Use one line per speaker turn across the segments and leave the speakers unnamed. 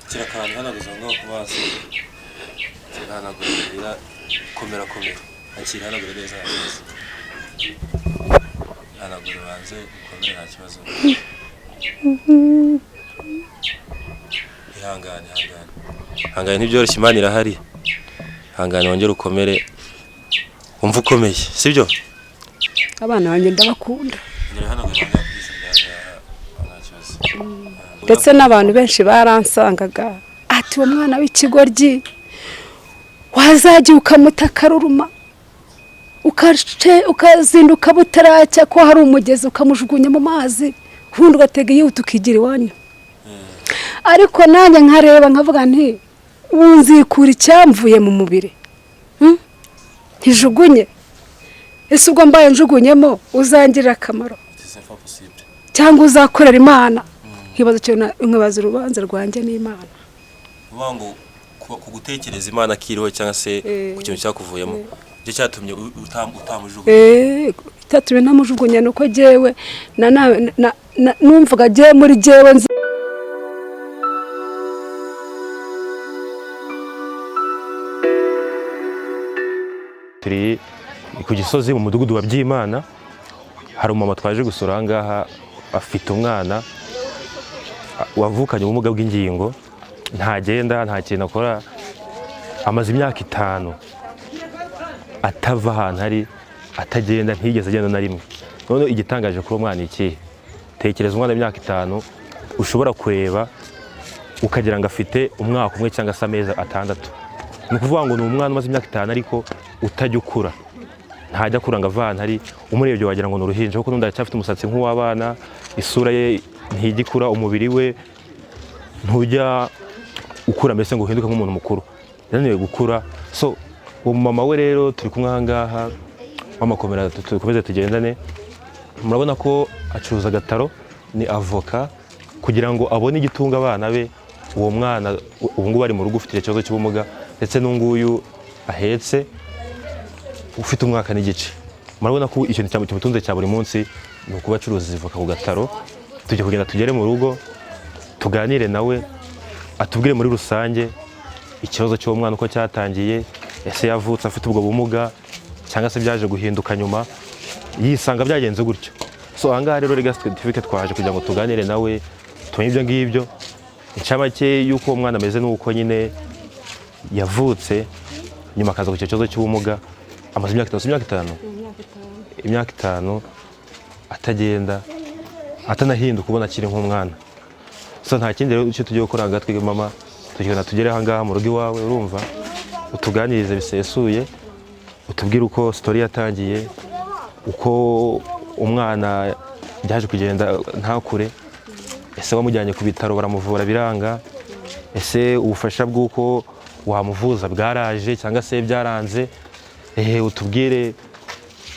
Kira akantu hanaguza ngo ku maso. Kirahanagura, komera, komera. Akira, hanagura neza, nta kibazo. Hanagura, ubanze ukomere, nta kibazo. Ihangane, ihangane, ihangane, ntibyoroshye, Imana irahari. Ihangane, wongere ukomere, wumve ukomeye, sibyo?
Abana banjye ndabakunda.
Ngera hano, nta kibazo.
Ndetse n'abantu benshi baransangaga ati: "Uwo mwana w'ikigoryi wazajya ukamuta akaruruma, ukazinduka butaracya ko hari umugezi, ukamujugunya mu mazi, ubundi ugatega yihuta ukigira iwanyu." Ariko nanjye nkareba nkavuga nti: "Ubu nzikura icyamvuye mu mubiri? Ntijugunye? Ese ubwo mbaye njugunyemo uzangirira akamaro
C'est pas possible.
cyangwa uzakorera Imana?" Nkibaza icyo nkibaza urubanza rwanjye n'Imana.
Uvuga ngo ku gutekereza Imana akiriho cyangwa se ku kintu cyakuvuyemo, nicyo cyatumye utamujugunya.
Icyatumye ntamujugunya ni uko jyewe numvaga jyewe muri jyewe nzi.
Turi ku Gisozi mu mudugudu wa Byimana. Hari umumama twaje gusura aha ngaha, afite umwana wavukanye ubumuga bw'ingingo, ntagenda, nta kintu akora, amaze imyaka 5 atava ahantu ari, atagenda, ntiyigeze agenda na rimwe. Noneho igitangaje kuri uwo mwana ni ikihe? Tekereza umwana w'imyaka 5 ushobora kureba ukagira ngo afite umwaka umwe cyangwa se amezi 6. Ni ukuvuga ngo ni umwana umaze imyaka 5 ariko utajya ukura, ntajya akura ngo ave ahantu ari. Umurebye wagira ngo ni uruhinja, kuko n'undi aracyafite umusatsi nk'uw'abana, isura ye ntijya ikura, umubiri we ntujya ukura mbese ngo uhinduke nk'umuntu mukuru, yananiwe gukura. So uwo mama we rero turi kumwe aha ngaha. Mama, komera, dukomeze tugendane. Murabona ko acuruza agataro, ni avoka, kugira ngo abone igitunga abana be. Uwo mwana ubu ngubu ari mu rugo ufite ikibazo cy'ubumuga, ndetse n'unguyu ahetse ufite umwaka n'igice. Murabona ko ikintu kimutunze cya buri munsi ni ukuba acuruza izi voka ku gataro. Tujya kugenda tugere mu rugo, tuganire nawe, atubwire muri rusange ikibazo cy'uwo mwana uko cyatangiye. Ese yavutse afite ubwo bumuga cyangwa se byaje guhinduka nyuma yisanga byagenze gutyo? So ahangaha rero Legacy TV twaje kugira ngo tuganire nawe, tumenye ibyo ngibyo. Incamake y'uko uwo mwana ameze n'uko nyine yavutse, nyuma akaza ku kibazo cy'ubumuga. Amaze imyaka 5, si imyaka 5, imyaka 5 atagenda, atanahinduka, ubona akiri nk'umwana. So nta kindi rero icyo tugiye gukora aha ngaha twebwe, mama, tugenda tugere aha ngaha mu rugo iwawe, urumva, utuganirize bisesuye, utubwire uko story yatangiye, uko umwana byaje kugenda ntakure. Ese wamujyanye ku bitaro baramuvura biranga? Ese ubufasha bw'uko wamuvuza bwaraje cyangwa se byaranze? Utubwire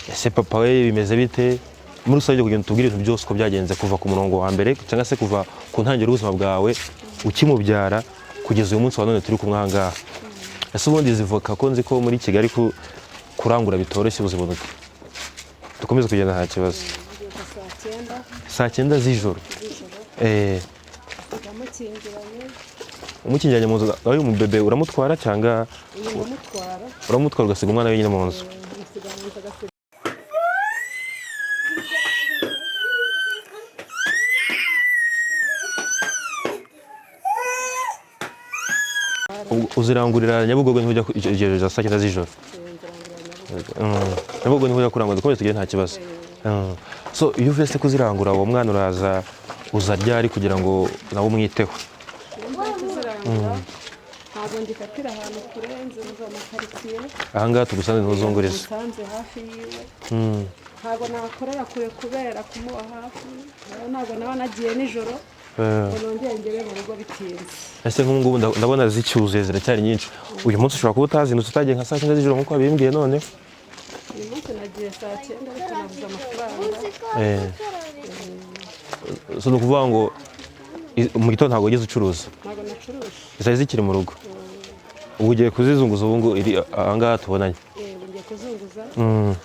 ese papa we bimeze bite muri rusange, kugira ngo utubwire ibintu byose uko byagenze kuva ku murongo wa mbere cyangwa se kuva ku ntangiriro y'ubuzima bwawe ukimubyara kugeza uyu munsi wa none turi kumwe aha ngaha. Ese ubundi izi voka, ko nzi ko muri Kigali kurangura bitoroshye, ubuzima bute? Dukomeze kugenda, nta kibazo.
Saa 9.
Saa 9 z'ijoro.
Yamukingiranye.
Umukingiranye mu nzu nawe, umubebe uramutwara cyangwa?
Uyu ndamutwara.
Uramutwara ugasiga umwana wenyine mu nzu?
Musiga mu nzu, agasiga.
Ubwo uzirangurira Nyabugogo, niho ujya igihe za saa 9 z'ijoro? Nyabugogo niho ujya kurangura. Dukomeze tugende, nta kibazo. So iyo uvuye se kuzirangura, uwo mwana uraza uza ryari kugira ngo nawe umwiteho?
Kuzirangura ntabwo ngifatira ahantu kure, nzuza mu karitsiye.
Aha ngaha tugusanze ntuzungurize?
Nsanze hafi yiwe. Ntabwo nakorera kure kubera kumuba hafi. Rero ntabwo naba nagiye nijoro ngo nongere ngere mu rugo bitinze.
Ese nk'ubu ngubu ndabona zicyuzuye, ziracyari nyinshi. Uyu munsi ushobora kuba utazindutse, utagiye nka saa 9 z'ijoro nk'uko wabimbwiye none?
Uyu munsi nagiye saa 9, ariko nabuze amafaranga.
So ni ukuvuga ngo mu gitondo ntabwo wigeze ucuruza?
Ntabwo nacuruje.
Zari zikiri mu rugo. Ubu ugiye kuzizunguza ubu ngubu iri aha ngaha tubonanye?
Yego, ngiye kuzunguza. Ngiye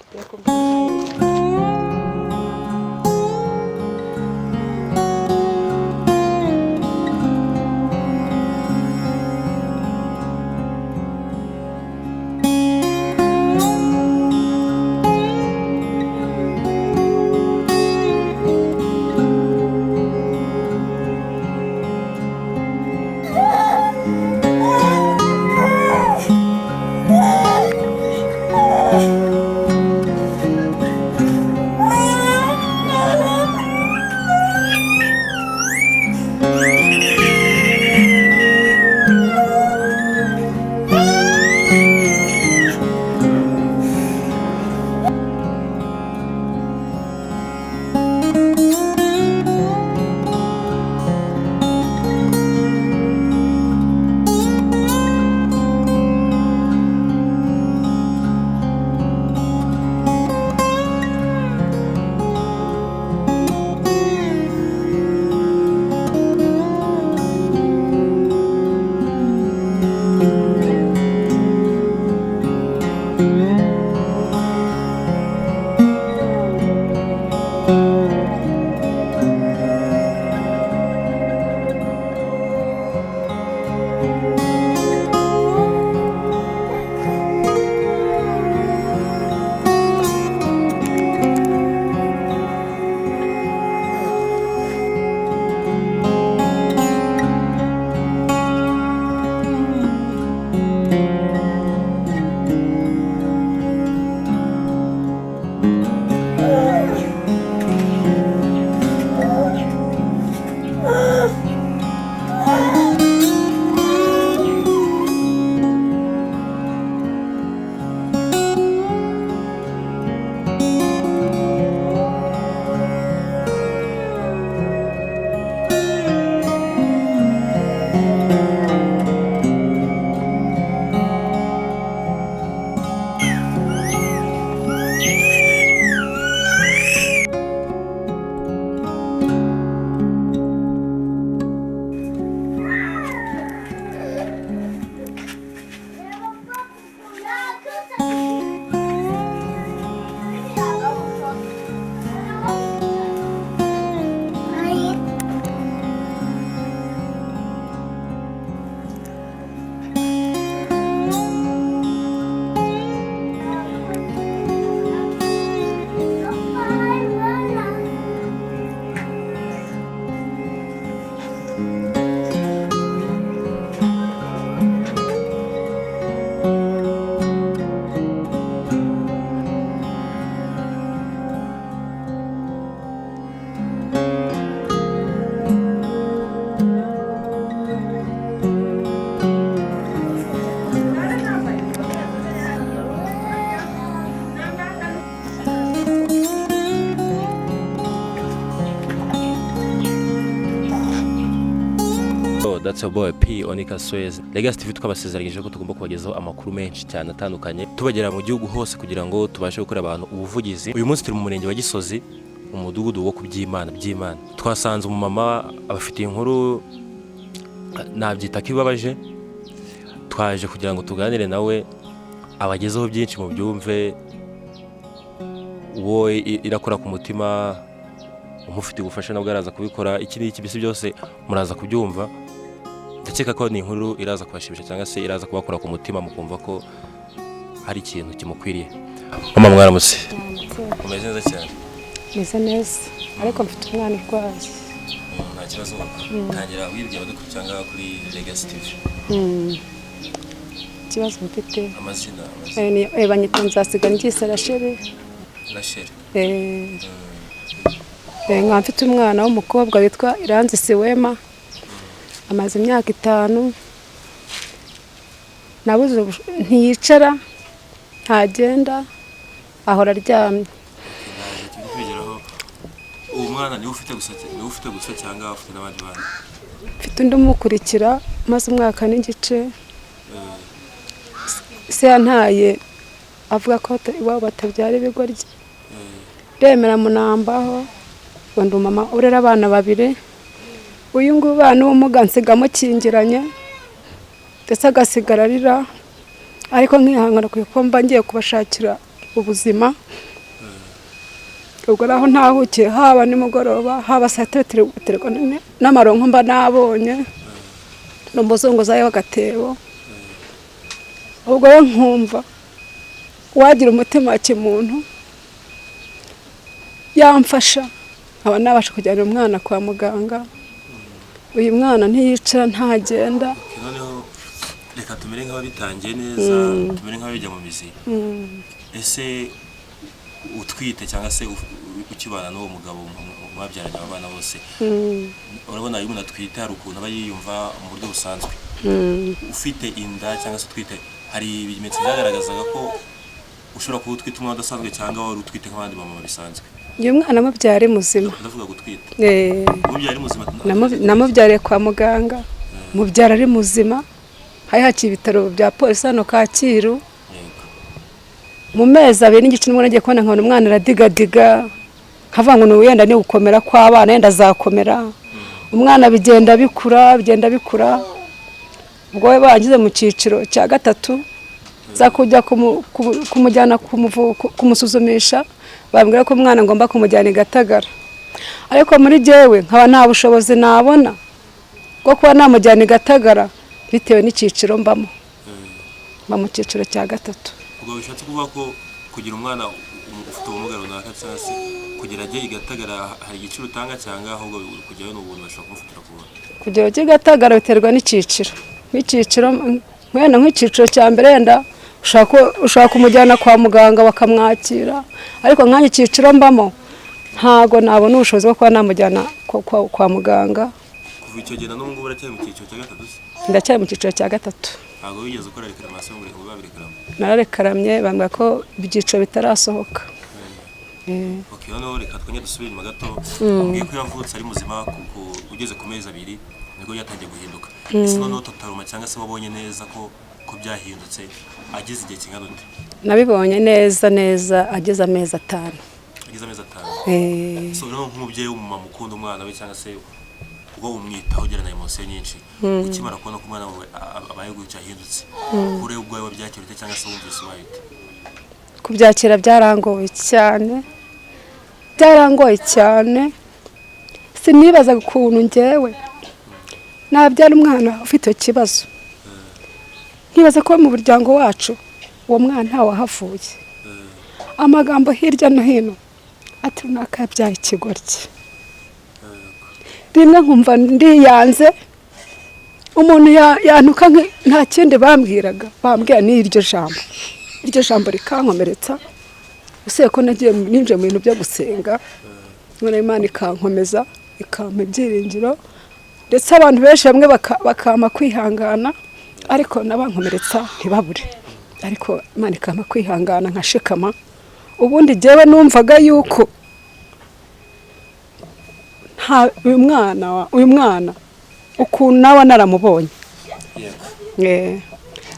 Oh, that's your boy P Onika Suez. Legacy TV twabasezeranyije ko tugomba kubagezaho amakuru menshi cyane atandukanye, tubagera mu gihugu hose kugira ngo tubashe gukora abantu ubuvugizi. Uyu munsi turi mu murenge wa Gisozi, mu mudugudu wo kubyimana Byimana. Twasanze umumama abafitiye inkuru, nabyita ko ibabaje. Twaje kugira ngo tuganire nawe, abagezeho byinshi mu byumve, uwo irakora ku mutima, umufitiye ubufasha nabwo araza kubikora. Iki n'iki, mbese byose muraza kubyumva. Ndakeka ko ni inkuru iraza kubashimisha cyangwa se iraza kubakora ku mutima, mukumva ko hari ikintu kimukwiriye. Mama, mwaramutse? Umeze neza cyane?
Meze neza, ariko mfite umwana urwaye.
Nta kibazo, tangira wibwira abadukurikira ngaha kuri Legacy TV.
Ikibazo mfite
Amazina, amazina.
Banyita Nzasiga Ngise Rachel.
Rachel.
Nkaba mfite umwana w'umukobwa witwa Iranzi Siwema, amaze imyaka 5. Nabuze ntiyicara, ntagenda, ahora aryamye.
Turi kubigeraho. Uwo mwana niwe ufite gusa, niwe ufite gusa cyangwa ufite n'abandi bana?
Mfite undi umukurikira maze umwaka n'igice. Se yantaye avuga ko iwabo batabyara ibigoryi, ndemera munambaho ngo ndi umumama urera abana babiri. Uyu nguyu ubana n'ubumuga nsiga amukingiranye, ndetse agasigara arira, ariko nkihangana kuko mba ngiye kubashakira ubuzima. Ubwo naho ntahukiye, haba nimugoroba, haba saa tatu, biterwa n'amaronko mba nabonye, ni umuzunguzayi w'agatebo. Ubwo rero nkumva wagira umutima wa kimuntu yamfasha, nkaba nabasha kujyana umwana kwa muganga. Uyu mwana ntiyicara, ntagenda.
Okay, noneho reka tumere nk'ababitangiye neza, tumere nk'ababijya mu mizi. Ese utwite cyangwa se ukibana n'uwo mugabo mwabyaranye aba bana bose, urabona iyo umuntu atwite hari ukuntu aba yiyumva mu buryo busanzwe. Ufite inda cyangwa se utwite, hari ibimenyetso byagaragazaga ko ushobora kuba utwite umwana udasanzwe, cyangwa wari utwite nk'abandi bamama bisanzwe?
Uyu mwana mubyara ari muzima.
Ndavuga gutwita.
Eh,
Umubyara ari muzima?
Namubyariye kwa muganga, mubyara ari muzima. Hari hakiri ibitaro bya polisi hano Kacyiru. Mu mezi 2 n'igice nibwo nagiye kubona nkabona umwana aradigadiga, nkavuga ngo ni wenda ni gukomera kw'abana, yenda azakomera. Umwana bigenda bikura, bigenda bikura. Ubwo we bangize mu cyiciro cya gatatu, za kujya kumujyana kumusuzumisha, bambwira ko umwana ngomba kumujyana i Gatagara, ariko muri jyewe nkaba nta bushobozi nabona bwo kuba namujyana i Gatagara bitewe n'icyiciro mbamo. Mba mu cyiciro cya gatatu.
Ubwo bishatse kuvuga ko kugira umwana ufite ubumuga runaka cyangwa se kugira ajye i Gatagara hari igiciro utanga, cyangwa ahubwo kujyayo ni ubuntu, bashobora kumufatira ku buntu?
Kugera ujya i Gatagara biterwa n'icyiciro. Nk'icyiciro wenda, nk'icyiciro cya mbere, wenda ushobora kumujyana kwa muganga bakamwakira, ariko nkanjye icyiciro mbamo ntago nabona ubushobozi bwo kuba namujyana kwa muganga.
Kuva icyo gihe na n'ubu ngubu uracyari mu cyiciro cya gatatu se?
Ndacyari mu cyiciro cya gatatu.
Ntabwo wigeze ukora réclamation ngo babirekaramo?
Nararekaramye, bambwira ko ibyiciro bitarasohoka.
Okay, noneho reka twongere dusubire inyuma gato. Umbwiye ko yavutse ari muzima, ugeze ku mezi 2 nibwo yatangiye guhinduka. Ese noneho totalement cyangwa se wabonye neza ko byahindutse ageze igihe kingana ute?
Nabibonye neza neza ageze amezi 5.
Ageze amezi 5?
Eh.
So rero nk'umubyeyi w'umumama ukunda umwana we, cyangwa se ubwo umwitaho ugira na émotion nyinshi, ukimara kubona ko umwana wawe abaye gutya, ahindutse, kuri ubwawe wabyakira ute, cyangwa se wumvise ubaye ute?
Kubyakira byarangoye cyane, byarangoye cyane. Sinibazaga ukuntu ngewe nabyara umwana ufite icyo kibazo, nkibaza ko mu muryango wacu uwo mwana ntawahavuye. Amagambo hirya no hino ati: "Runaka yabyaye ikigoryi." Rimwe nkumva ndiyanze, umuntu yantuka nta kindi bambwiraga, bambwira ni iryo jambo, iryo jambo rikankomeretsa. Usibye ko nagiye ninjiye mu bintu byo gusenga, none Imana ikankomeza, ikampa ibyiringiro, ndetse abantu benshi bamwe bakampa kwihangana, ariko n'abankomeretsa ntibabure, ariko Imana ikampa kwihangana nkashikama. Ubundi jyewe numvaga yuko nta uyu mwana uyu mwana Ukuntu nawe naramubonye.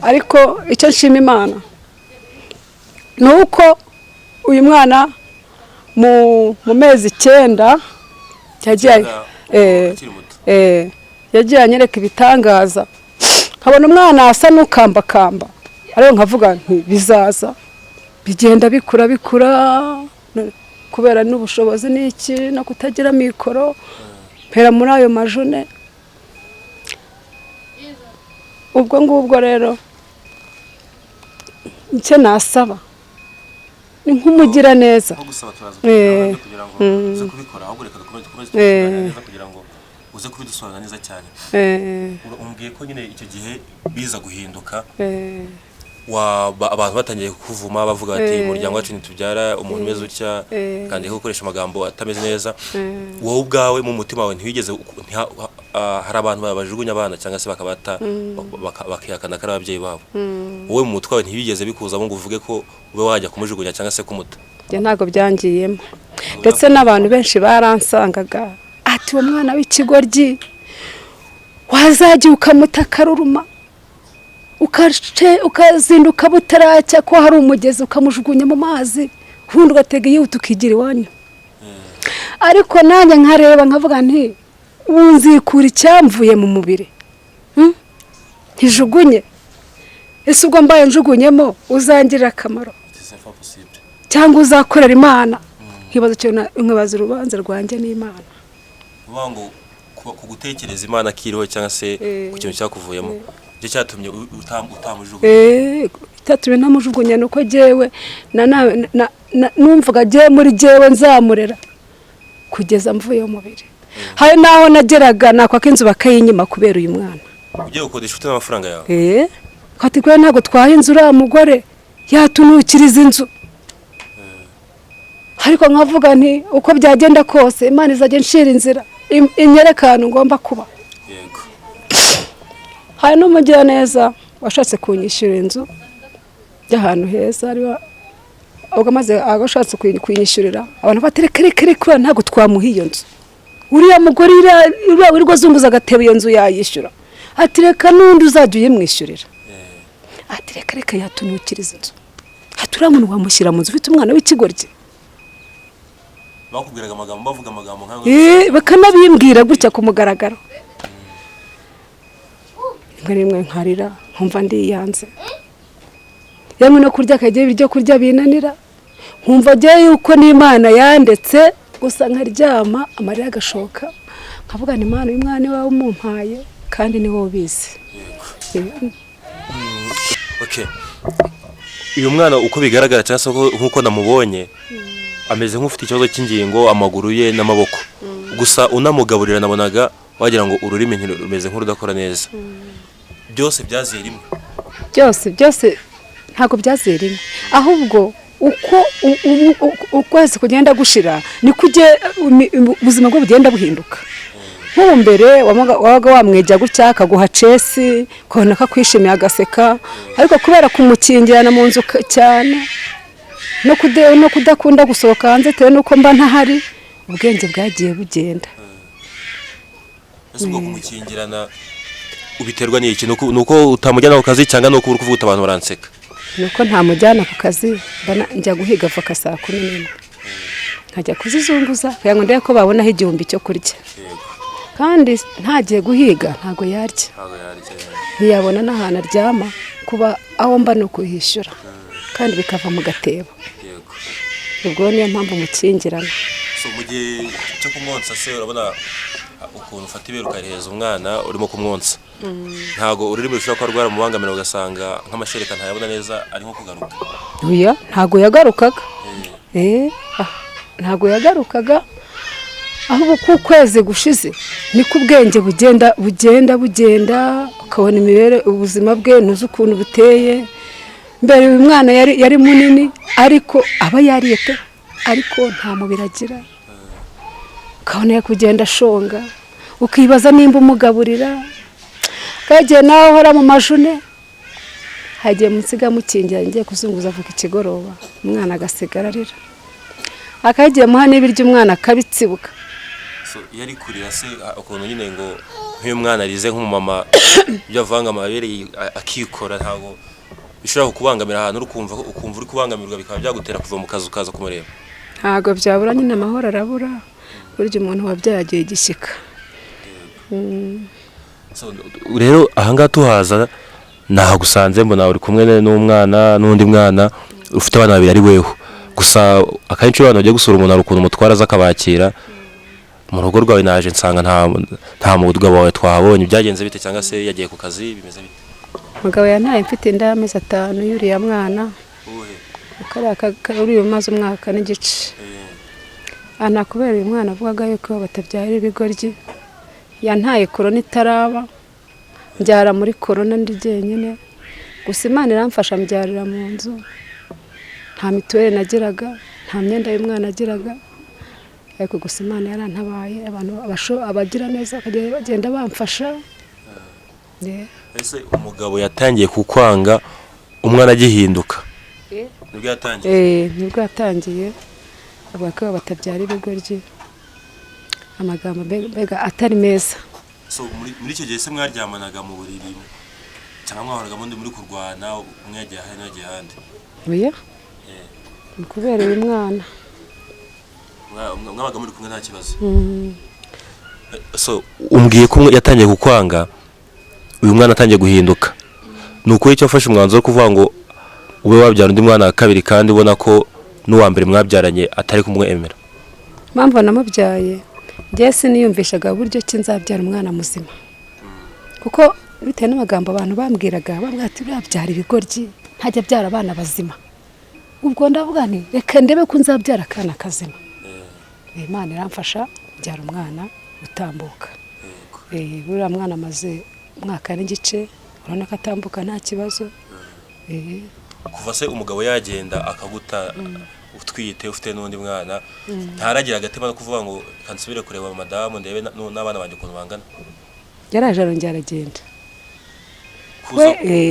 Ariko icyo nshima Imana ni uko uyu mwana mu mezi 9 yagiye
9, akiri muto.
Yagiye anyereka ibitangaza, nkabona umwana asa n'ukambakamba, ariko nkavuga nti bizaza, bigenda bikura bikura, kubera n'ubushobozi n'iki no kutagira mikoro, mpera muri ayo majune. Ubwo ngubwo rero icyo nasaba ni nk'umugiraneza.
Nko gusaba, turaza kugira ngo uze kubikora, ahubwo reka dukomeze tubiganire neza kugira ngo uze kubidusobanurira neza cyane. Umbwiye ko nyine icyo gihe biza guhinduka, abantu batangiye kukuvuma, bavuga bati umuryango wacu ntitubyara umuntu umeze utya, kandi gukoresha amagambo atameze neza. Wowe ubwawe mu mutima wawe ntiwigeze hari abantu bajugunya abana cyangwa se bakabata, bakihakana ko ari ababyeyi babo. Wowe mu mutwe wawe ntibigeze bikuzamo ngo uvuge ko ube wajya kumujugunya cyangwa se kumuta?
Njye ntabwo byangiyemo, ndetse n'abantu benshi baransangaga ati uwo mwana w'ikigoryi wazajya ukamuta akaruruma, ukazinduka butaracya ko hari umugezi, ukamujugunya mu mazi, ubundi ugatega yihuta ukigira iwanyu. Ariko nanjye nkareba nkavuga nti ubu nzikura icyamvuye mu mubiri. Ntijugunye. Ese ubwo mbaye njugunyemo uzangirira akamaro cyangwa uzakorera Imana? Nkibaza icyo nkibaza urubanza rwanjye n'Imana.
Uvuga ngo ku gutekereza Imana akiriho cyangwa se ku kintu cyakuvuyemo, nicyo cyatumye utamujugunya?
Icyatumye ntamujugunya ni uko jyewe numvaga jyewe muri jyewe nzamurera kugeza mvuye mu mubiri. Hari n'aho nageraga nakwaka inzu bakayinyima kubera uyu mwana.
Ugiye gukodesha ufite n'amafaranga yawe?
Kati kubera ntabwo twaha inzu uriya mugore, yatunukiriza inzu. Ariko nkavuga nti uko byagenda kose Imana izajya inshira inzira, inyereka ahantu ngomba kuba. Hari n'umugiraneza washatse kunyishyura inzu y'ahantu heza, ariho ubwo amaze ashatse kuyinyishyurira, abantu bati reka reka reka, uriya ntabwo twamuha iyo nzu, uriya mugore uriya wirirwa azunguza agatebo iyo nzu yayishyura? Ati reka n'undi uzajya uyimwishyurira. Ati reka reka, yatunukiriza inzu. Ati uriya muntu wamushyira mu nzu ufite umwana w'ikigoryi?
Bakubwiraga amagambo, bavuga amagambo nk'ayo?
Bakanabimbwira gutya ku mugaragaro. Rimwe rimwe nkarira, nkumva ndiyanze, yemwe no kurya akajya ibyo kurya binanira, nkumva agiye yuko n'Imana yandetse gusa, nkaryama amarira agashoka, nkavuga ni Imana, uyu mwana iwawe umumpaye kandi ni wowe ubizi.
Okay. Uyu mwana uko bigaragara cyangwa se nk'uko namubonye, ameze nk'ufite ikibazo cy'ingingo, amaguru ye n'amaboko. Gusa unamugaburira nabonaga wagira ngo ururimi ntirumeze nk'urudakora neza. Byose byaziye rimwe?
Byose byose ntabwo byaziye rimwe, ahubwo uko ukwezi kugenda gushira niko ubuzima bwe bugenda buhinduka. Nk'ubu mbere wabaga wamwegera gutya akaguha cesi, ukabona ko akwishimiye, agaseka. Ariko kubera kumukingirana mu nzu cyane no kudakunda gusohoka hanze bitewe n'uko mba ntahari, ubwenge bwagiye bugenda.
Ese ubwo kumukingirana ubiterwa n'iki? Ni uko utamujyana ku kazi cyangwa ni uko uri kuvuga uti abantu baranseka?
Nuko ntamujyana ku kazi. Njya guhiga avoka saa 11, nkajya kuzizunguza kugira ngo ndebe ko babonaho 1000 cyo kurya. Kandi ntagiye guhiga ntabwo yarya.
Ntabwo yarya.
Ntiyabona n'ahantu aryama. Kuba aho mba ni ukuhishyura kandi bikava mu gatebo. Ubwo niyo mpamvu mukingirana.
So mu gihe cyo kumwonsa se, urabona ukuntu ufata ibere ukarihereza umwana urimo kumwonsa, ntabwo ururimi rushobora kuba rwaramubangamira, ugasanga nk'amashereka ntayabona neza, ari nko kugaruka?
Oya, ntabwo yagarukaga. Ntabwo yagarukaga, ahubwo uko ukwezi gushize niko ubwenge bugenda bugenda bugenda, ukabona imibereho, ubuzima bwe ntuzi ukuntu buteye. Mbere uyu mwana yari munini, ariko aba yariye pe, ariko nta mubiri agira, ukabona ari kugenda ashonga, ukibaza nimba umugaburira. Kagiye nawe uhora mu majune, hagiye munsiga mukingira ngiye kuzunguza avuga ikigoroba, umwana agasigara arira, akagiye muha n'ibiryo umwana akabitsibuka.
So, iyo ari kurira se, ukuntu nyine ngo nk'iyo umwana arize, nk'umumama ibyo avanga amabere akikora, ntabwo bishobora kukubangamira ahantu uri kumva, ukumva uri kubangamirwa, bikaba byagutera kuva mu kazi ukaza kumureba?
Ntabwo byabura nyine, amahoro arabura. Burya umuntu wabyaye agiye igishyika.
So, rero ahangaha tuhaza nahagusanze, mbona uri kumwe n'umwana n'undi mwana, ufite abana babiri ari weho gusa. Akenshi iyo abantu bagiye gusura umuntu, hari ukuntu umutwara aza akabakira mu rugo rwawe. Naje nsanga nta mugabo wawe twahabonye. Byagenze bite? Cyangwa se yagiye ku kazi? Bimeze bite?
Umugabo yantaye mfite inda y'amezi 5 y'uriya mwana. Kariya uriya umaze umwaka n'igice. Ana kubera uyu mwana avugaga yuko batabyara ibigoryi. Yantaye korona itaraba, mbyara muri korona ndi jyenyine. Gusa Imana iramfasha, mbyarira mu nzu. Nta mituweli nagiraga, nta myenda y'umwana agiraga, ariko gusa Imana yarantabaye. Abantu abagira neza bakagenda bagenda bamfasha. Yeah.
Ese umugabo yatangiye kukwanga umwana agihinduka nibwo yatangiye?
Eh, nibwo yatangiye, avuga ko batabyara ibigoryi, amagambo mbega atari meza.
So muri icyo gihe se mwaryamanaga mu buriri, cyangwa mwahoraga mundi muri kurwana, umwe yagiye ahandi, undi yagiye ahandi?
Oya, ni kubera uyu mwana.
Mwabaga muri kumwe nta kibazo? So umbwiye ko yatangiye kukwanga uyu mwana atangiye guhinduka. Ni ukuri icyo wafashe umwanzuro wo kuvuga ngo ube wabyara undi mwana wa kabiri, kandi ubona ko n'uwa mbere mwabyaranye atari kumwemera?
Mpamvu namubyaye, njyewe siniyumvishaga buryo ki nzabyara umwana muzima, kuko bitewe n'amagambo abantu bambwiraga, bambwira ati urabyara ibigoryi, ntajya abyara abana bazima. Ubwo ndavuga nti reka ndebe ko nzabyara akana kazima. Imana iramfasha, mbyara umwana utambuka. Buriya mwana amaze umwaka n'igice, urabona ko atambuka nta kibazo.
Kuva se umugabo yagenda akaguta utwite, ufite n'undi mwana, ntaragira agatima no kuvuga ngo kansubire kureba madamu, ndebe n'abana banjye ukuntu bangana?
Yaraje arongera aragenda.
Kuza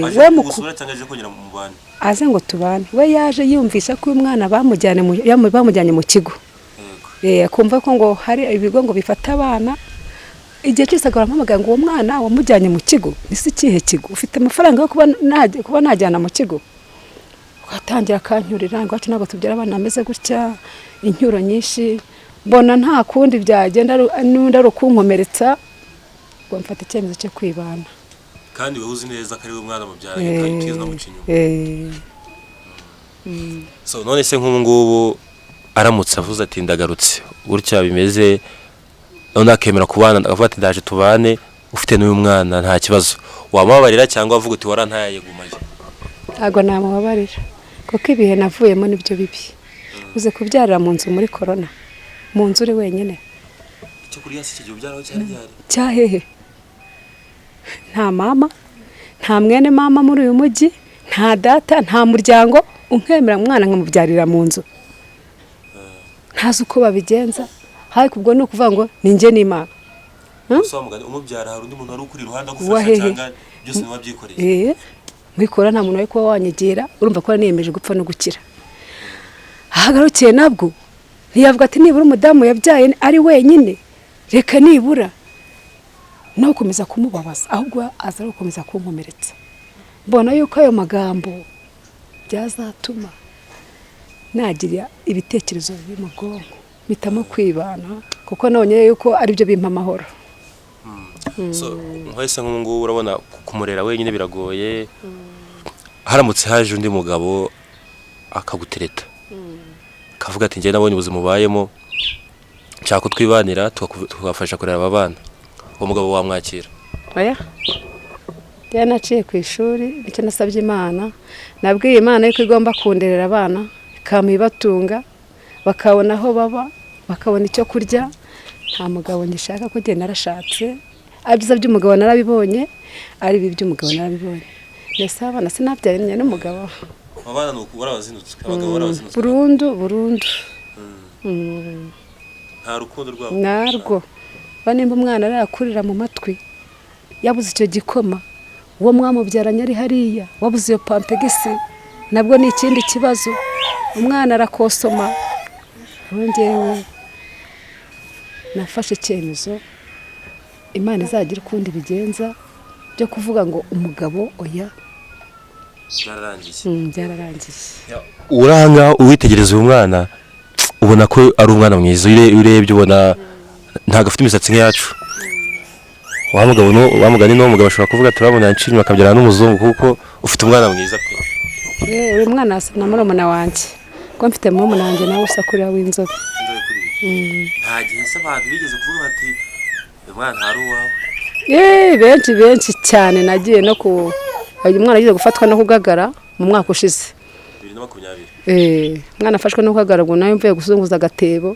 aje
we
kugusura cyangwa aje kongera mu bana?
Aze ngo tubane. We yaje yumvisha ko uyu mwana bamujyanye mu kigo. Akumva ko ngo hari ibigo ngo bifata abana. Igihe cyose agahora ampamagara ngo uwo mwana wamujyanye mu kigo? Ese ikihe kigo? Ufite amafaranga yo kuba najyana mu kigo? Ugatangira akancyurira ngo iwacu ntabwo tubyara abana bameze gutya, incyuro nyinshi. Mbona nta kundi byagenda, n'undi ari ukunkomeretsa, ngo mfata icyemezo cyo kwibana.
Kandi wowe uzi neza ko ari we mwana mubyaranye, kandi utigeze unamuca inyuma?
Eh.
So none se nk'ubu ngubu aramutse avuze ati ndagarutse, gutya bimeze, none akemera kubana, akavuga ati ndaje tubane, ufite n'uyu mwana, nta kibazo, wamubabarira cyangwa avuga uti warantaye, gumayo?
Ntabwo namubabarira, kuko ibihe navuyemo nibyo bibi. Uze kubyarira mu nzu muri korona, mu nzu uri wenyine.
Icyo kurya si icyo gihe ubyaraho cyari gihari?
Cyahehe? Nta mama, nta mwene mama muri uyu mujyi, nta data, nta muryango unkemera umwana nkamubyarira mu nzu. Ntazi uko babigenza, ariko ubwo ni ukuvuga ngo ni njye n'Imana.
Gusa wa mugani, umubyara hari undi muntu wari ukuri iruhande agufasha?
Wahehe?
Cyangwa byose niwe wabyikoreye?
Eh, muri korona nta muntu wari kuba wanyegera. Urumva ko niyemeje gupfa no gukira. Ahagarukiye nabwo ntiyavuga ati nibura umudamu yabyaye ari wenyine, reka nibura no gukomeza kumubabaza, ahubwo aza no gukomeza kunkomeretsa. Mbona yuko ayo magambo byazatuma nagira ibitekerezo bibi mu bwonko, mpitamo kwibana, kuko nabonye yuko aribyo bimpa amahoro.
So nkwese nk'ubu ngubu urabona kumurera wenyine biragoye. Haramutse haje undi mugabo akagutereta, akavuga ati njye nabonye ubuzima ubayemo, nshaka ko twibanira, tukabafasha kurera aba bana, uwo mugabo wamwakira?
Oya. Njyewe naciye ku ishuri, nicyo nasabye Imana. Nabwiye Imana yuko igomba kunderera abana, ikampa ibatunga, bakabona aho baba, bakabona icyo kurya. Nta mugabo ngishaka, ko njye narashatse. Ari byiza by'umugabo narabibonye, ari bibi by'umugabo narabibonye. Mbese abana sinabyaranye n'umugabo.
Abana ni uku warabazinutswe, abagabo warabazinutswe?
Burundu, burundu.
Nta rukundo rwabo?
Narwo ba. Nimba umwana arakurira mu matwi, yabuze icyo gikoma, uwo mwamubyaranye ari hariya, wabuze iyo Pampers, nabwo ni ikindi kibazo. Umwana arakosoma, ngewe Nafashe icyemezo, Imana izagira ukundi bigenza, byo kuvuga ngo umugabo oya.
Byararangiye?
Byararangiye.
Uranga uwitegereza uyu mwana, ubona ko ari umwana mwiza. Iyo urebye ubona ntabwo afite imisatsi nk'iyacu. Wa mugabo wa mugani n'uwo mugabo ashobora kuvuga ati urabona yanciye akabyarana n'umuzungu, kuko ufite umwana mwiza pe.
Uyu mwana asa na murumuna wanjye, ko mfite murumuna wanjye nawe usa kuriya w'inzobe.
Nta gihe se abantu bigeze kuvuga bati uyu mwana ntari uwawe?
Benshi, benshi cyane. Nagiye no ku uyu mwana agiye gufatwa no kugagara mu mwaka ushize.
2020?
Umwana afashwe no kugagara, ubwo nawe mvuye guzunguza agatebo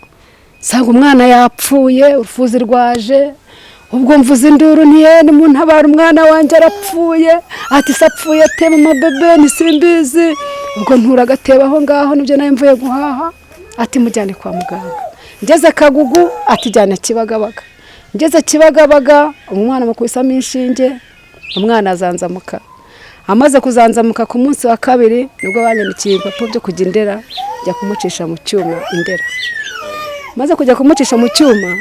nsanga umwana yapfuye, urufuzi rwaje. Ubwo mvuze induru ntiyene muntabara, umwana wanjye arapfuye. Ati se apfuye ate mama bebe? Ntisimbizi. Ubwo ntura agatebo aho ngaho, nibyo nawe mvuye guhaha. Ati mujyane kwa muganga. Ngeze Kagugu, ati jyana Kibagabaga. Ngeze Kibagabaga, umwana mukubisamo inshinge, umwana azanzamuka. Amaze kuzanzamuka, ku munsi wa kabiri nibwo banyandikiye ibipapuro byo kujya Indera, njya kumucisha mu cyuma Indera. Maze kujya kumucisha mu cyuma,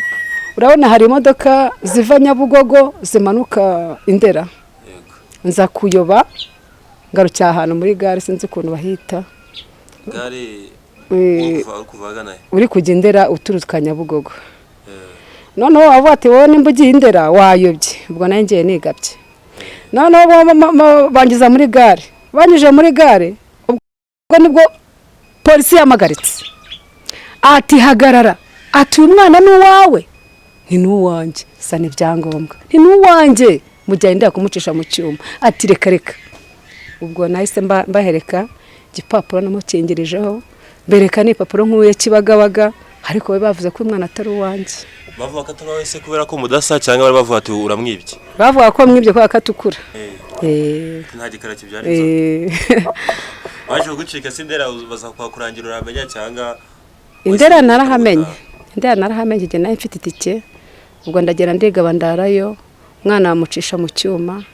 urabona hari imodoka ziva Nyabugogo zimanuka Indera. Nza kuyoba, ngarukira ahantu muri gare, sinzi ukuntu bahita.
Gare? Uri kuva ahagana he?
Uri kujya Indera uturuka Nyabugogo. Noneho wavuga ati wowe nimba ugiye Indera wayobye. Ubwo nawe ngiye nigabye. Noneho bangiza muri gare, banyujije muri gare, ubwo nibwo polisi yamagaritse, ati hagarara, ati uyu mwana ni uwawe? Ni n'uwanjye. Sa n'ibyangombwa, ni n'uwanjye, mujyanye Indera kumucisha mu cyuma. Ati reka reka. Ubwo nahise mbahereka igipapuro namukingirijeho, mbereka n'ipapuro nkuye Kibagabaga, ariko we bavuze ko umwana atari uwanjye.
Bavuga ko atari uwawe se kubera ko mudasa, cyangwa bari bavuga ati uramwibye?
Bavuga ko mwibye kubera ko atukura.
Nta gikara kibyara inzobe. Waje kugucika se Indera baza kuhakurangira uramenya, cyangwa?
Indera narahamenye, Indera narahamenye. Igihe nawe mfite itike, ubwo ndagera ndigaba ndarayo, umwana bamucisha mu cyuma,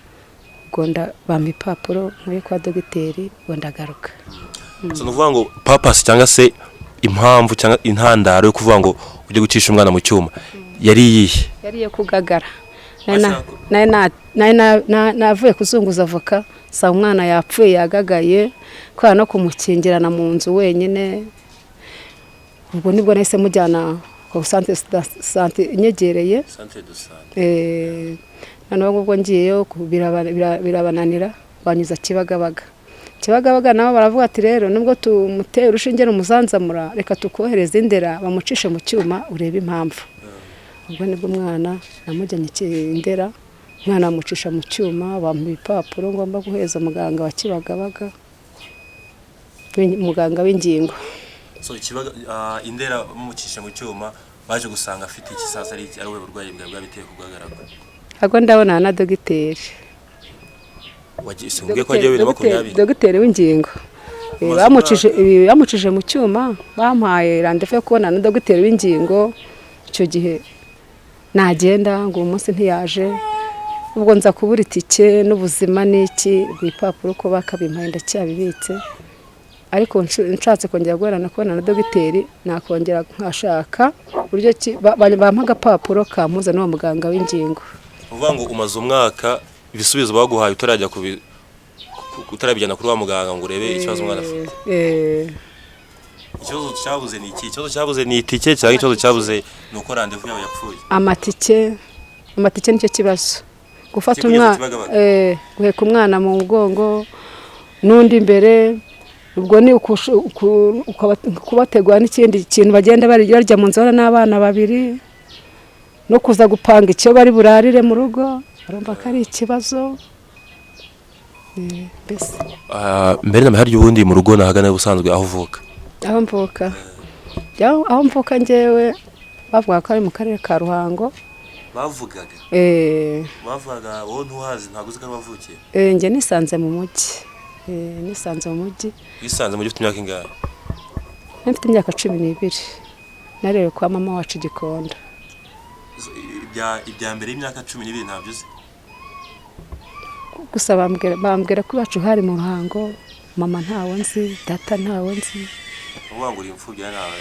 ubwo bampa ipapuro nkuye kwa dogiteri, ubwo ndagaruka.
So ni ukuvuga ngo purpose cyangwa se impamvu cyangwa intandaro yo kuvuga ngo ujye gucisha umwana mu cyuma yari iyihe?
Yari iyo kugagara. Nari navuye kuzunguza avoka, nsanga umwana yapfuye, yagagaye, kubera no kumukingirana mu nzu wenyine. Ubwo nibwo nahise mujyana ku centre santé inyegereye.
Centre de santé.
Noneho ubwo ngiyeyo birabananira, banyuza Kibagabaga. Kibagabaga nabo baravuga ati rero nubwo tumuteye urushinge rumuzanzamura, reka tukohereze Indera bamucishe mu cyuma urebe impamvu. Ubwo nibwo umwana namujyanye Indera, umwana bamucisha mu cyuma, bampa ibipapuro ngomba guheza muganga wa Kibagabaga, muganga w'ingingo.
So Ikibaga, Indera bamucisha mu cyuma, baje gusanga afite iki sasa? Ari we burwayi bwawe bwabiteye kugaragara kwe?
Ahubwo ndabona na dogiteri.
Wagiye simbwiye ko wagiye 2020?
Dogiteri w'ingingo.
Umaze
Bamucishije mu cyuma, bampaye rendez-vous yo kubona na dogiteri w'ingingo. Icyo gihe nagenda ngo uwo munsi ntiyaje. Ubwo nza kubura itike n'ubuzima n'iki. Ibipapuro uko bakabimpaye ndacyabibitse, ariko nshatse kongera guhura kubona na dogiteri, nakongera nkashaka uburyo ki bampa agapapuro kampuza n'uwo muganga w'ingingo.
Uvuga ngo umaze umwaka ibisubizo baguhaye utarajya utarabijyana kuri wa muganga ngo urebe ikibazo umwana afite?
Eh.
Ikibazo cyabuze ni iki? Ikibazo cyabuze ni itike, cyangwa ikibazo cyabuze ni uko rendez-vous yawe yapfuye?
Amatike, amatike nicyo kibazo. Gufata
Kugeza
umwana
Kibagabaga.
Guheka umwana mu mugongo n'undi imbere, ubwo ni kubategura n'ikindi kintu bagenda barya mu nzu n'abana babiri, no kuza gupanga icyo bari burarire mu rugo, urumva ko ari ikibazo. Mbese.
Mbere na mbere, harya ubundi mu rugo nahagana ubusanzwe aho uvuka?
Aho mvuka? Aho mvuka njyewe bavuga ko ari mu karere ka Ruhango.
Bavugaga?
Eh.
Bavugaga, wowe ntuhazi, ntabwo uzi ko ari wavukiye?
Njye nisanze mu mujyi. Nisanze mu mujyi.
Wisanze mu gihe ufite imyaka ingahe?
Nari mfite imyaka 12, narewe kwa mama wacu i Gikondo.
Ibya mbere y'imyaka 12 ntabyo uzi?
Gusa bambwira ko iwacu hari mu Ruhango. Mama ntawe nzi, data ntawe nzi.
Uvuga ngo uri imfubyi, ntawe?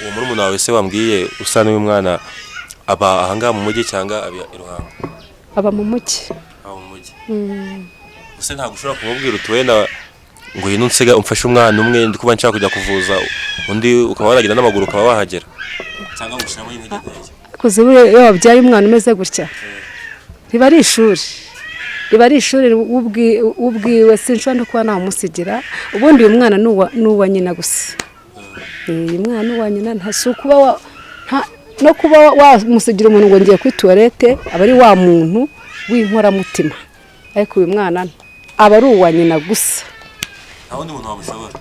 Uwo murumuna wawe se wambwiye usa n'uyu mwana aba ahangaha mu mujyi cyangwa aba i Ruhango?
Aba mu mujyi.
Aba mu mujyi. Ese ntabwo ushobora kumubwira uti wenda ngo uyu nsiga umfashe umwana umwe, ndi kuba nshaka kujya kuvuza undi, ukaba waragenda n'amaguru ukaba wahagera, cyangwa gushyiramo intege nkeya?
Kuzi buriya iyo wabyaye umwana umeze gutya riba ari ishuri, riba ari ishuri ubwiwe. Sinshobora no kuba namusigira. Ubundi uyu mwana ni uwa nyina gusa. Uyu mwana ni uwa nyina, nta si ukuba no kuba wamusigira umuntu ngo ngiye kuri toilette, aba ari wa muntu w'inkoramutima, ariko uyu mwana aba ari uwa nyina gusa.
Nta wundi muntu wamushobora?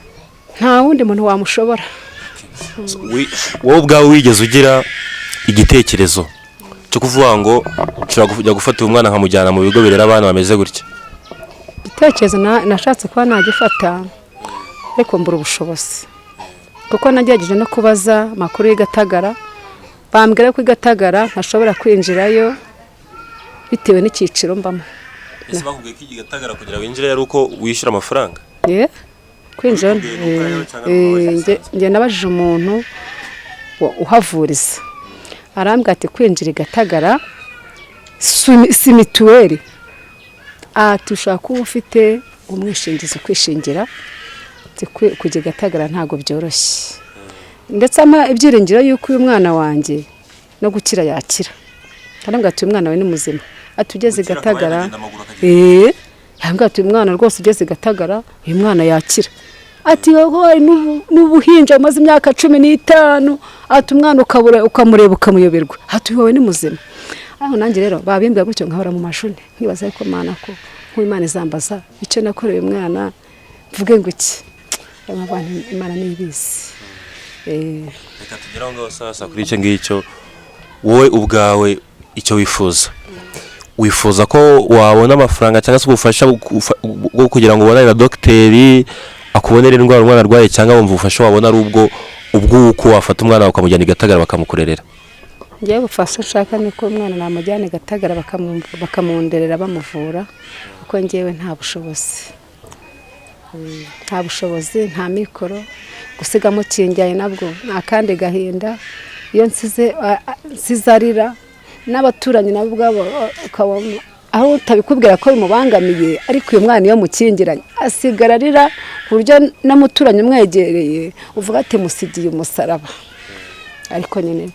Nta wundi muntu wamushobora.
Wowe ubwawe wigeze ugira igitekerezo cyo kuvuga ngo nshobora kujya gufata uyu mwana nkamujyana mu bigo birera abana bameze gutya?
Igitekerezo nashatse kuba nagifata, ariko mbura ubushobozi, kuko nagerageje no kubaza amakuru y'i Gatagara, bambwira ko i Gatagara ntashobora kwinjirayo bitewe n'icyiciro mbamo.
Ese bakubwiye ko i Gatagara kugira winjire ari uko wishyura amafaranga?
Ye, kwinjira.
Bakubwiye ni uko ariyo cyangwa
Njye nabajije umuntu uhavuriza, arambwira ati kwinjira i Gatagara si mituweli, ati ushobora kuba ufite umwishingizi ukwishingira. Ati kujya i Gatagara ntabwo byoroshye, ndetse ampa ibyiringiro y'uko uyu mwana wanjye no gukira yakira. Arambwira ati uyu mwana we ni muzima, ati ugeze i
Gukira akaba
Gatagara.
yagenda amaguru akagenda.
Yambwira ati uyu mwana rwose ugeze i Gatagara uyu mwana yakira, ati wowe n'ubuhinja bumaze imyaka 15, ati umwana ukabura ukamureba ukamuyoberwa, ati wowe ni muzima. Aho nanjye rero babimbwira gutyo nkahora mu mashuri nkibaza, ariko Mana, ko nk'Imana izambaza icyo nakoreye umwana, mvuge ngo iki? Abantu, Imana niyo ibizi.
Reka tugere aho ngaho sasa kuri icyo ngicyo. Wowe ubwawe icyo wifuza, wifuza ko wabona amafaranga cyangwa se ubufasha bwo kugira ngo ubonane na dogiteri akubonere indwara umwana arwaye, cyangwa wumva ubufasha wabona ari ubwo ubw'uko wafata umwana wawe ukamujyana i Gatagara bakamukurerera?
Njyewe ubufasha nshaka ni uko umwana namujyana i Gatagara bakamunderera, bamuvura, kuko njyewe nta bushobozi. Nta bushobozi, nta mikoro. Gusiga mukingiranye nabwo ni akandi gahinda. Iyo nsize arira, n'abaturanyi nabo ubwabo ukabona aho utabikubwira ko bimubangamiye, ariko uyu mwana iyo mukingiranye asigara arira ku buryo n'umuturanyi umwegereye uvuga ati musigiye umusaraba, ariko nyine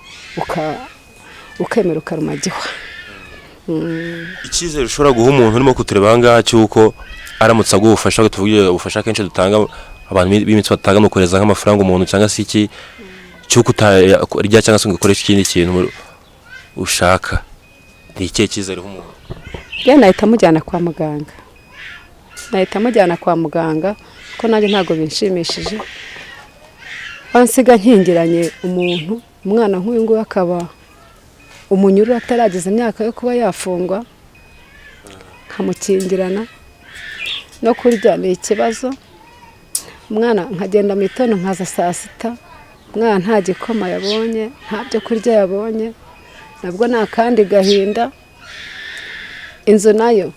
ukemera ukaruma gihwa.
Icyizere ushobora guha umuntu urimo kutureba aha ngaha cy'uko aramutse aguha ubufasha, tuvuge ubufasha kenshi dutanga, abantu b'imitsi batanga, ni ukohereza nk'amafaranga umuntu cyangwa se iki, cy'uko utarya cyangwa se ngo ukoreshe ikindi kintu ushaka, ni ikihe cyizere uha umuntu?
Njyewe nahita mujyana kwa muganga, nahita mujyana kwa muganga, kuko nanjye ntabwo binshimishije bansiga nkingiranye umuntu, umwana nk'uyu nguyu akaba umunyururu atarageza imyaka yo kuba yafungwa, nkamukingirana. No kurya ni ikibazo. Umwana nkagenda mu itondo nkaza saa sita, umwana nta gikoma yabonye, nta byo kurya yabonye, nabwo ni akandi gahinda. Inzu nayo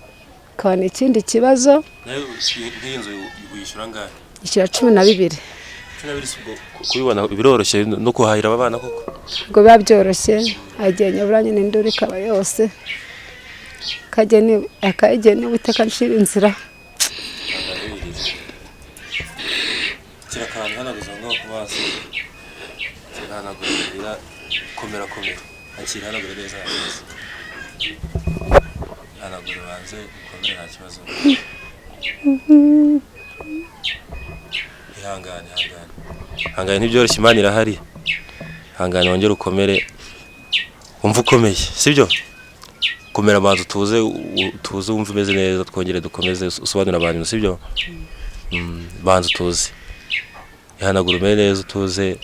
ikaba ni ikindi kibazo.
Nayo nk'iyi nzu wishyura angahe?
Ishyura 12.
12 si ubwo kubibona biroroshye no kuhahira aba bana koko?
Ngo biba byoroshye, agiye nyabura nyine, induru ikaba yose, akageni Uwiteka ncira inzira.
Kira akantu hanaguza ngaho ku maso, kirahanagura. Komera, komera, akira, hanagura neza, nta kibazo, hanagura ubanze ukomere, nta kibazo. Ihangane, ihangane, ihangane, ntibyoroshye, Imana irahari. Ihangane wongere ukomere, wumve ukomeye, sibyo? Komera, abanza utuze, utuze, wumve umeze neza, twongere dukomeze usobanurire abantu, sibyo? Banza utuze, ihanagura, umere neza, utuze.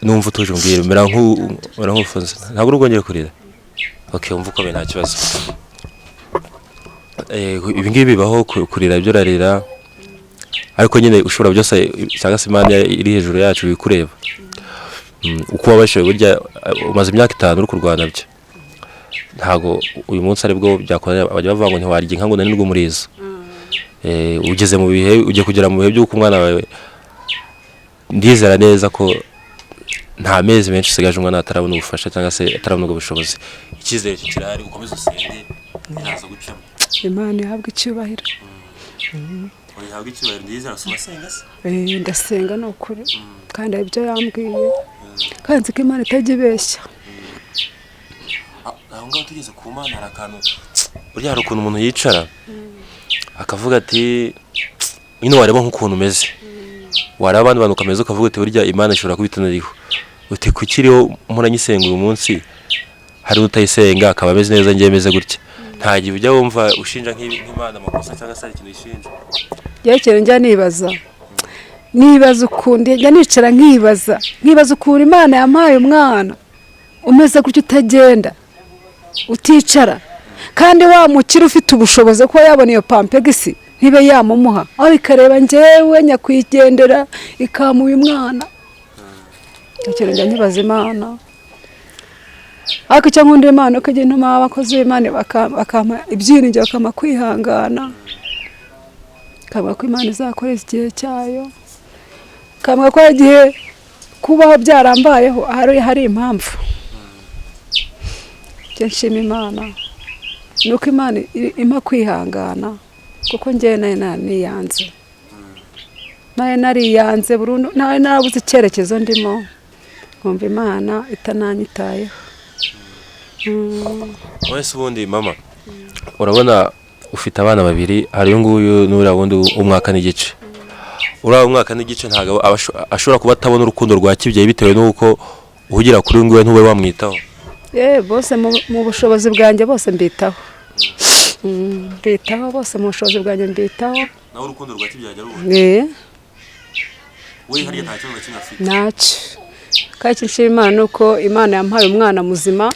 Numva utuje umbwire, mera nk'ufunze, ntabwo uri bwongere kurira. Okay, wumva ukomeye, nta kibazo. Ibi ngibi bibaho, kurira ibyo urarira, ariko nyine ushobora byose cyangwa se Imana iri hejuru yacu ikureba. Uko wabashije burya, umaze imyaka 5 uri kurwana byo, ntabwo uyu munsi aribwo byakora. Bajya bavuga ngo ntiwarya inka ngo unanirwe umurizo. Ugeze mu bihe, ugiye kugera mu bihe by'uko umwana wawe Ndizera neza ko nta mezi menshi usigaje umwana atarabona ubufasha cyangwa se atarabona ubwo bushobozi. Icyizere cyo kirahari, ukomeze usenge, biraza gucamo.
Imana ihabwe icyubahiro.
Ihabwe icyubahiro. Ndizera si ubasenga se?
Ndasenga, ni ukuri, kandi hari ibyo yambwiye, kandi nzi ko Imana itajya ibeshya.
Aho ngaho tugeze ku Mana, hari akantu burya, hari ukuntu umuntu yicara akavuga ati nyine wareba nk'ukuntu umeze, wareba abandi bantu ukameze, ukavuga uti burya Imana ishobora kuba itanariho, uti kuki iriho mpora nyisenga uyu munsi, hari utayisenga akaba ameze neza, njye meze gutya? Nta gihe ujya wumva ushinja nk'Imana amakosa cyangwa se hari ikintu uyishinja?
Njyewe ikintu njya nibaza, nibaza ukuntu njya nicara nkibaza ukuntu Imana yampaye umwana umeze gutya, utagenda, uticara, kandi wa mukire ufite ubushobozi kuba yabona iyo Pampers ntibe yamumuha, aho ikareba njyewe nyakwigendera ikamuha uyu mwana. Ikintu njya nkibaza Imana. Ariko icyo nkunda Imana, uko ijya intuma abakozi b'Imana bakampa ibyiringiro, bakampa kwihangana, ikavuga ko Imana izakoresha igihe cyayo, ikavuga ko igihe kubaho byarambayeho hari impamvu. Icyo nshima Imana ni uko Imana impa kwihangana, kuko njyewe nari naniyanze, nari nariyanze burundu, nari narabuze icyerekezo ndimo, nkumva Imana itananyitayeho.
Wese ubundi mama, urabona ufite abana babiri, hari uyu nguyu n'uriya wundi w'umwaka n'igice. Uriya w'umwaka n'igice ntabwo aba ashobora kuba atabona urukundo rwa kibyeyi bitewe n'uko uhugira kuri uyu nguyu, ntube wamwitaho.
Bose mu bushobozi bwanjye bose mbitaho. Mbitaho bose mu bushobozi bwanjye mbitaho.
Nawe urukundo rwa kibyeyi ajya arubona? We hariya nta kibazo na kimwe afite?
Ntacyo. Kandi icyo nshima Imana ni uko Imana yampaye umwana muzima.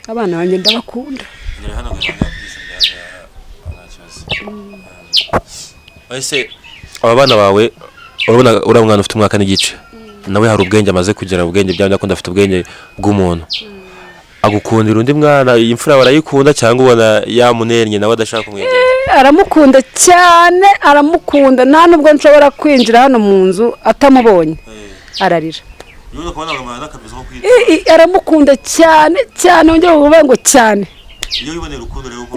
Abana banjye ndabakunda.
Ngera hano gahanga nta kibazo. Ese aba bana bawe, urabona uriya mwana ufite umwaka n'igice nawe hari ubwenge amaze kugira, ubwenge byaba akunda, afite ubwenge bw'umuntu, agukundira undi mwana, iyi mfura barayikunda, cyangwa ubona yamunennye nawe adashaka kumwegera?
Aramukunda cyane, aramukunda. Nta nubwo nshobora kwinjira hano mu nzu atamubonye, ararira. Aramukunda cyane cyane, wongera uvuga ngo cyane.
Iyo wibonera urukundo rero ku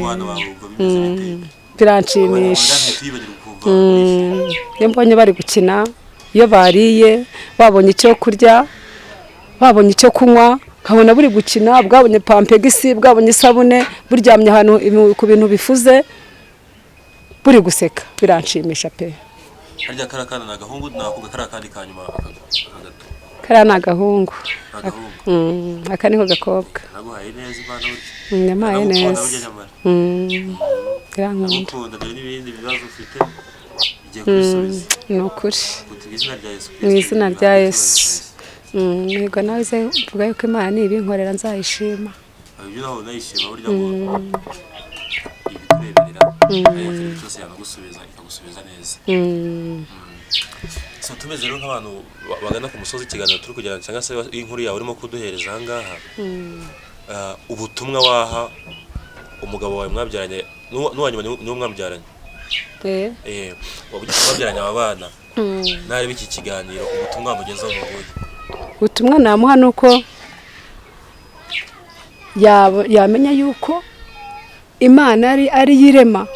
bana bawe, ubwo bimeze bite?
Biranshimisha iyo mbonye bari gukina, iyo bariye, babonye icyo kurya, babonye icyo kunywa, nkabona buri gukina, bwabonye Pampers, bwabonye isabune, buryamye ahantu ku bintu bifuze, buri guseka, biranshimisha pe.
Harya kariya kana ni agahungu? Ni ako kariya kandi ka nyuma aka gato?
Kariya ni agahungu.
Ni agahungu.
Aka niko gakobwa.
Naguhaye neza Imana burya.
Yampaye
Aragukunda
neza.
burya nyamara.
Irankunda.
Aragukunda. Dore n'ibindi bibazo ufite igiye kubisubiza.
Ni ukuri.
Uti mu izina rya Yesu
Mu
Kristo,
izina rya
ntabwo
Yesu.
ikibazo.
Yego, nawe uze mvuga yuko Imana nibinkorera nzayishima.
Ibyo nawe unayishima burya, ngo ibitureberera ikintu cyose yanagusubiza, ikagusubiza neza. So tumeze rero nk'abantu bagana ku musozi ikiganiro turi kugirana, cyangwa se inkuru yawe urimo kuduhereza aha ngaha, ubutumwa waha umugabo wawe mwabyaranye n'uwa nyuma niwo mwabyaranye?
Eh.
Mwabyaranye aba bana, nareba iki kiganiro, ubutumwa wamugezaho ni ubuhe?
Ubutumwa namuha ni uko yamenya yuko Imana ari yo irema.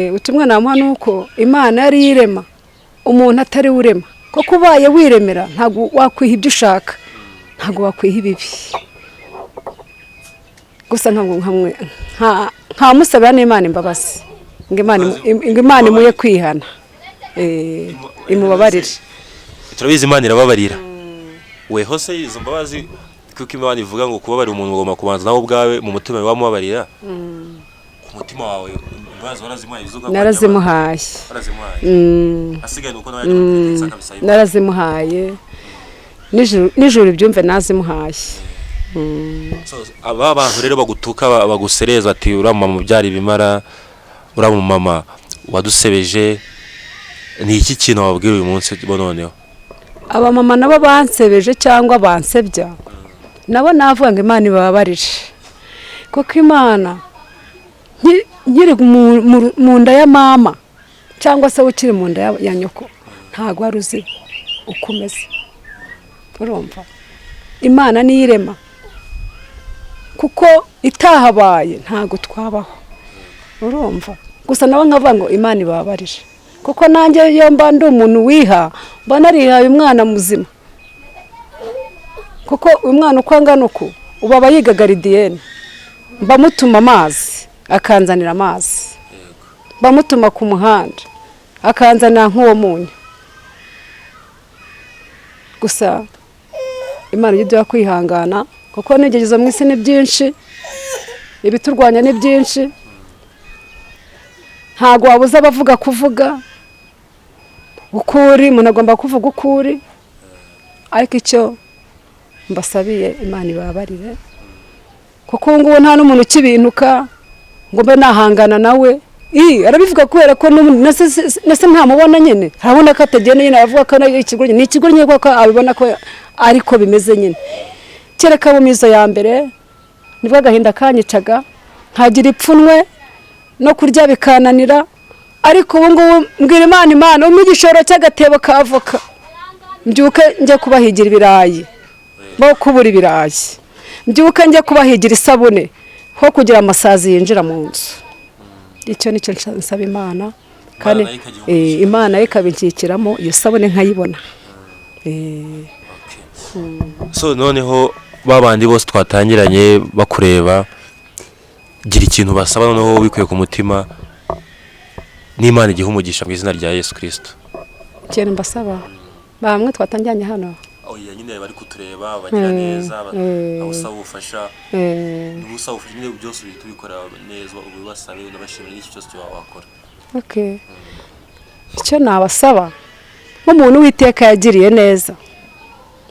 Ubutumwa namuha ni uko Imana ari yo irema, umuntu atari we urema, kuko ubaye wiremera ntabwo wakwiha ibyo ushaka, ntabwo wakwiha ibibi. Gusa nkamusabira n'Imana imbabazi, ngo Imana imuhe kwihana, imubabarire.
Turabizi Imana irababarira. Weho se izo mbabazi, kuko Imana ivuga ngo kubabarira umuntu ugomba kubanza nawe ubwawe mu mutima wawe wamubabarira, ku mutima wawe imbabazi warazimuhaye izo?
Narazimuhaye.
Warazimuhaye. Asigaye ni uko nawe yajya gutekereza akabisaba Imana.
Narazimuhaye. Nijoro ibyumve, nazimuhaye.
So, aba bantu rero bagutuka, bagusereza ati uriya mama ubyara ibimara, uriya mama wadusebeje, ni iki kintu wababwira uyu munsi bo noneho?
Abamama nabo bansebeje cyangwa bansebya, nabo navuga ngo Imana ibababarire, kuko Imana nkiri mu nda ya mama. Cyangwa se ukiri mu nda ya nyoko, ntabwo wari uzi uko umeze. Urumva, Imana niyo irema, kuko itahabaye ntabwo twabaho. Urumva, gusa nawe nkavuga ngo Imana ibabarire, kuko nanjye iyo mba ndi umuntu wiha, mba narihaye umwana muzima, kuko uyu mwana uko angana uku, ubu aba yiga gardienne. Mba mutuma amazi akanzanira amazi, mba mutuma ku muhanda akanzanira nk'uwo munyu. Gusa Imana ijya iduha kwihangana, kuko n'ibigeragezo mu isi ni byinshi, ibiturwanya ni byinshi. Ntabwo wabuza abavuga kuvuga ukuri, umuntu agomba kuvuga ukuri. Ariko icyo mbasabiye, Imana ibabarire, kuko ubu ngubu nta n'umuntu ukibintuka ngo mbe nahangana nawe. Ii, arabivuga kubera ko nase ntamubona nyine, arabona ko atagenda nyine, aravuga ko ari ikigoryi. Ni ikigoryi kuko abibona ko ariko bimeze nyine. Kereka mu mizo ya mbere nibwo agahinda kanyicaga, nkagira ipfunwe, no kurya bikananira. Ariko ubu ngubu mbwira Imana: "Imana, umpe igishoro cy'agatebo ka avoka, mbyuke njye kubahigira ibirayi bo kubura ibirayi, mbyuke njye kubahigira isabune ho kugira amasazi yinjira mu nzu." Icyo nicyo nsaba Imana, kandi
nayo ikagiha umugisha.
Imana yo ikabinshyikiramo, iyo sabune nkayibona.
So noneho babandi bose twatangiranye bakureba, gira ikintu basaba noneho bikuye ku mutima, n'Imana igihe umugisha mu izina rya Yesu Kirisito.
Ikintu mbasaba, bamwe twatangiranye hano?
Oya nyine, bari kutureba bagira neza, aho usaba ubufasha, niba usaba ubufasha nyine, byose uhita ubikora neza, ubibasabe, unabashimira n'iki cyose wakora.
Okay. Icyo nabasaba, nk'umuntu Uwiteka yagiriye neza,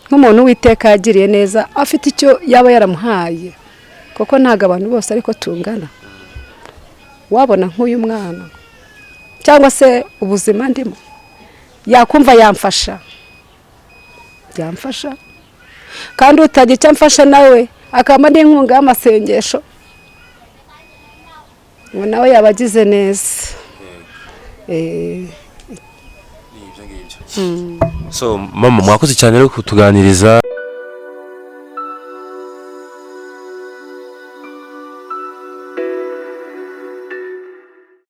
nk'umuntu Uwiteka yagiriye neza, afite icyo yaba yaramuhaye, kuko ntabwo abantu bose ariko tungana, wabona nk'uyu mwana cyangwa se ubuzima ndimo, yakumva yamfasha, byamfasha. Kandi utagira icyo amfasha nawe akaba n'inkunga y'amasengesho, ngo nawe yaba agize neza.
So mama, mwakoze cyane rero kutuganiriza.